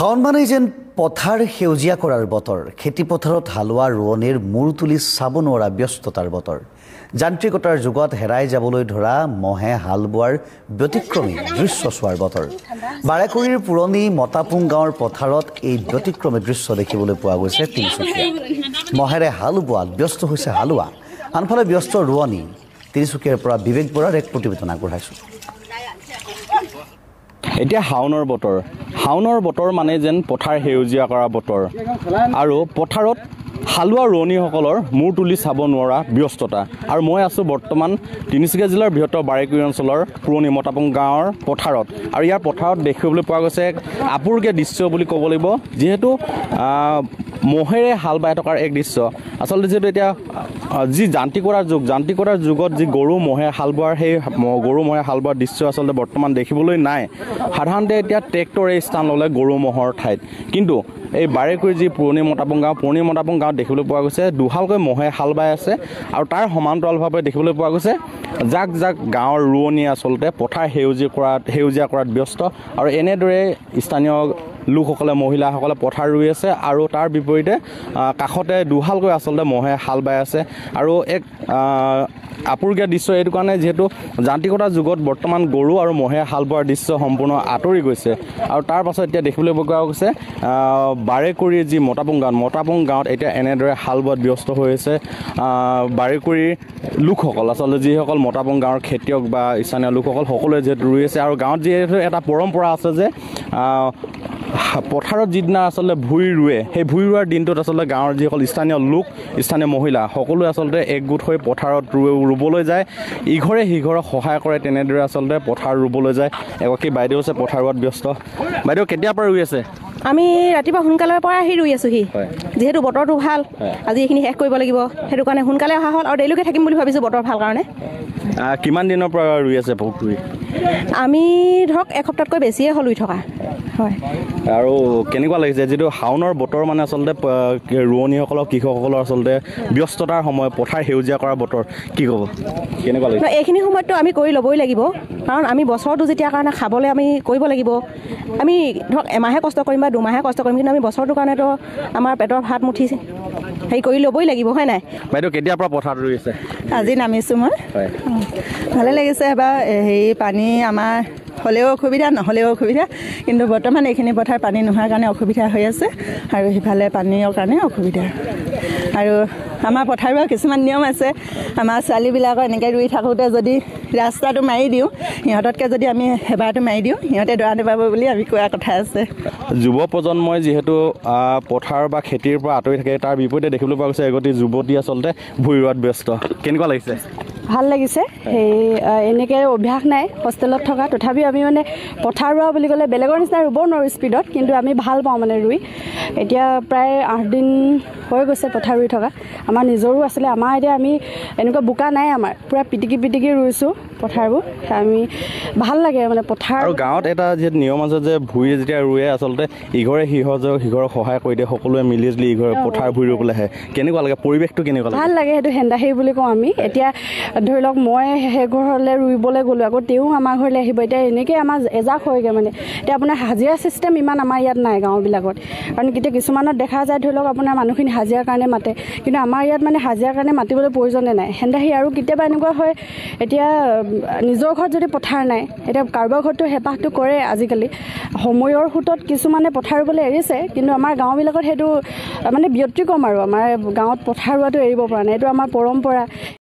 শাওণ মানেই যেন পথাৰ সেউজীয়া কৰাৰ বতৰ, খেতি পথাৰত হালোৱা ৰোৱনীৰ মূৰ তুলি চাব নোৱাৰা ব্যস্ততাৰ বতৰ। যান্ত্ৰিকতাৰ যুগত হেৰাই যাবলৈ ধৰা মহে হাল বোৱাৰ ব্যতিক্ৰমী দৃশ্য চোৱাৰ বতৰ। বাৰেকুৰিৰ পুৰণি মতাপুং গাঁৱৰ পথাৰত এই ব্যতিক্ৰমী দৃশ্য দেখিবলৈ পোৱা গৈছে। তিনিচুকীয়া মহেৰে হাল বোৱাত ব্যস্ত হৈছে হালোৱা, আনফালে ব্যস্ত ৰোৱনী। তিনিচুকীয়াৰ পৰা বিবেক বৰাৰ এক প্ৰতিবেদন আগবঢ়াইছোঁ। এতিয়া শাওণৰ বতৰ, শাওণৰ বতৰ মানে যেন পথাৰ সেউজীয়া কৰা বতৰ আৰু পথাৰত হালোৱা ৰোৱনীসকলৰ মূৰ তুলি চাব নোৱাৰা ব্যস্ততা। আৰু মই আছোঁ বৰ্তমান তিনিচুকীয়া জিলাৰ বৃহত্তৰ বাৰেকুৰি অঞ্চলৰ পুৰণি মতাপুং গাঁৱৰ পথাৰত। আৰু ইয়াৰ পথাৰত দেখিবলৈ পোৱা গৈছে এক আপুৰুগীয়া দৃশ্য বুলি ক'ব লাগিব, যিহেতু মহেৰে হাল বাই থকাৰ এক দৃশ্য। আচলতে যিহেতু এতিয়া যি যান্ত্ৰিকতাৰ যুগ, যান্ত্ৰিকতাৰ যুগত যি গৰু মহে হাল বোৱাৰ, সেই গৰু মহে হাল বোৱাৰ দৃশ্য আচলতে বৰ্তমান দেখিবলৈ নাই। সাধাৰণতে এতিয়া ট্ৰেক্টৰে স্থান ল'লে গৰু মহৰ ঠাইত, কিন্তু এই বাৰেকুৰি যি পুৰণি মতাপুং গাঁও, পুৰণি মতাপুং গাঁৱত দেখিবলৈ পোৱা গৈছে দুহালকৈ মহে হাল বাই আছে। আৰু তাৰ সমান্তৰালভাৱে দেখিবলৈ পোৱা গৈছে জাক জাক গাঁৱৰ ৰোৱনীয়ে আচলতে পথাৰ সেউজীয়া কৰাত ব্যস্ত। আৰু এনেদৰে স্থানীয় লোকসকলে, মহিলাসকলে পথাৰ ৰুই আছে আৰু তাৰ বিপৰীতে কাষতে দুহালকৈ আচলতে মহে হাল বাই আছে। আৰু এক আপুৰুগীয়া দৃশ্য এইটো কাৰণে, যিহেতু যান্ত্ৰিকতাৰ যুগত বৰ্তমান গৰু আৰু মহে হাল বোৱাৰ দৃশ্য সম্পূৰ্ণ আঁতৰি গৈছে। আৰু তাৰ পাছত এতিয়া দেখিবলৈ পোৱা গৈছে বাৰেকুৰিৰ যি মতাপুং গাঁৱত, মতাপুং গাঁৱত এতিয়া এনেদৰে হাল বোৱাত ব্যস্ত হৈ আছে বাৰেকুৰিৰ লোকসকল। আচলতে যিসকল মতাপুং গাঁৱৰ খেতিয়ক বা স্থানীয় লোকসকল সকলোৱে যিহেতু ৰুই আছে। আৰু গাঁৱত যিহেতু এটা পৰম্পৰা আছে যে পথাৰত যিদিনা আচলতে ভূঁই ৰুৱে, সেই ভূঁই ৰোৱাৰ দিনটোত আচলতে গাঁৱৰ যিসকল স্থানীয় লোক, স্থানীয় মহিলা সকলোৱে আচলতে একগোট হৈ পথাৰত ৰুবলৈ যায়, ইঘৰে সিঘৰক সহায় কৰে, তেনেদৰে আচলতে পথাৰ ৰুবলৈ যায়। এগৰাকী বাইদেউ আছে পথাৰ ৰোৱাত ব্যস্ত। বাইদেউ, কেতিয়াৰ পৰা ৰুই আছে? আমি ৰাতিপুৱা সোনকালৰ পৰা আহি ৰুই আছোঁহি, যিহেতু বতৰটো ভাল, আজি এইখিনি শেষ কৰিব লাগিব, সেইটো কাৰণে সোনকালে অহা হ'ল আৰু দেৰিলৈকে থাকিম বুলি ভাবিছোঁ বতৰ ভাল কাৰণে। কিমান দিনৰ পৰা ৰুই আছে পুখুৰী? আমি ধৰক এসপ্তাহতকৈ বেছিয়ে হ'ল ৰুই থকা। হয়। আৰু কেনেকুৱা লাগিছে যিটো শাওণৰ বতৰ, মানে আচলতে ৰোৱনীসকলক, কৃষকসকলৰ আচলতে ব্যস্ততাৰ সময়, পথাৰ সেউজীয়া কৰা বতৰ, কি ক'ব, কেনেকুৱা লাগিছে? এইখিনি সময়ততো আমি কৰি ল'বই লাগিব, কাৰণ আমি বছৰটো যেতিয়া কাৰণে খাবলৈ আমি কৰিব লাগিব। আমি ধৰক এমাহে কষ্ট কৰিম বা দুমাহে কষ্ট কৰিম, কিন্তু আমি বছৰটোৰ কাৰণেতো আমাৰ পেটৰ ভাত মুঠি হেৰি কৰি ল'বই লাগিব, হয় নাই? বাইদেউ, কেতিয়াৰ পৰা পথাৰত ৰুই আছে? আজি নামিছোঁ মই। ভালে লাগিছে। এবাৰ হেৰি পানী আমাৰ হ'লেও অসুবিধা, নহ'লেও অসুবিধা, কিন্তু বৰ্তমান এইখিনি পথাৰ পানী নোহোৱাৰ কাৰণে অসুবিধা হৈ আছে আৰু সিফালে পানীৰ কাৰণে অসুবিধা। আৰু আমাৰ পথাৰৰ কিছুমান নিয়ম আছে, আমাৰ ছোৱালীবিলাকৰ এনেকৈ ৰুই থাকোঁতে যদি ৰাস্তাটো মাৰি দিওঁ, সিহঁততকৈ যদি আমি হেবাটো মাৰি দিওঁ, সিহঁতে দৰা নাপাব বুলি আমি কোৱা কথা আছে। যুৱ প্ৰজন্মই যিহেতু পথাৰ বা খেতিৰ পৰা আঁতৰি থাকে, তাৰ বিপৰীতে দেখিবলৈ পোৱা গৈছে এগৰাকী যুৱতী আচলতে ভূঁই ৰোৱাত ব্যস্ত। কেনেকুৱা লাগিছে? ভাল লাগিছে। সেই এনেকৈ অভ্যাস নাই হোষ্টেলত থকা, তথাপিও আমি মানে পথাৰ ৰোৱা বুলি ক'লে বেলেগৰ নিচিনা ৰুব নোৱাৰোঁ স্পীডত, কিন্তু আমি ভাল পাওঁ মানে ৰুই। এতিয়া প্ৰায় 8 দিন হৈ গৈছে পথাৰ ৰুই থকা। আমাৰ নিজৰো আছিলে, আমাৰ এতিয়া আমি এনেকুৱা বোকা নাই, আমাৰ পূৰা পিটিকি পিটিকি ৰুইছোঁ পথাৰবোৰ। আমি ভাল লাগে মানে পথাৰ। আৰু গাঁৱত এটা যিহেতু নিয়ম আছে যে ভূঁই যেতিয়া ৰুৱে আচলতে ইঘৰে সিঘৰক সহায় কৰি দিয়ে, সকলোৱে মিলি জুলি ইঘৰে পথাৰ ভূঁই ৰুবলৈ আহে। কেনেকুৱা লাগে পৰিৱেশটো, কেনেকুৱা লাগে? ভাল লাগে, সেইটো হেন্দাহী বুলি কওঁ আমি। এতিয়া ধৰি লওক মই সেই ঘৰলৈ ৰুইবলৈ গ'লোঁ, আকৌ তেওঁ আমাৰ ঘৰলৈ আহিব, এতিয়া এনেকৈ আমাৰ এজাক হয়গৈ মানে। এতিয়া আপোনাৰ হাজিৰা ছিষ্টেম ইমান আমাৰ ইয়াত নাই গাঁওবিলাকত, কাৰণ এতিয়া কিছুমানত দেখা যায় ধৰি লওক আপোনাৰ মানুহখিনি হাজিৰাৰ কাৰণে মাতে, কিন্তু আমাৰ ইয়াত মানে হাজিৰাৰ কাৰণে মাতিবলৈ প্ৰয়োজনে নাই, হেন্দাহী। আৰু কেতিয়াবা এনেকুৱা হয়, এতিয়া নিজৰ ঘৰত যদি পথাৰ নাই, এতিয়া কাৰোবাৰ ঘৰততো হেঁপাহটো কৰে আজিকালি, সময়ৰ সোঁতত কিছুমানে পথাৰ ৰুবলৈ এৰিছে, কিন্তু আমাৰ গাঁওবিলাকত সেইটো মানে ব্যতিক্ৰম। আৰু আমাৰ গাঁৱত পথাৰ ৰোৱাটো এৰিব পৰা নাই, এইটো আমাৰ পৰম্পৰা।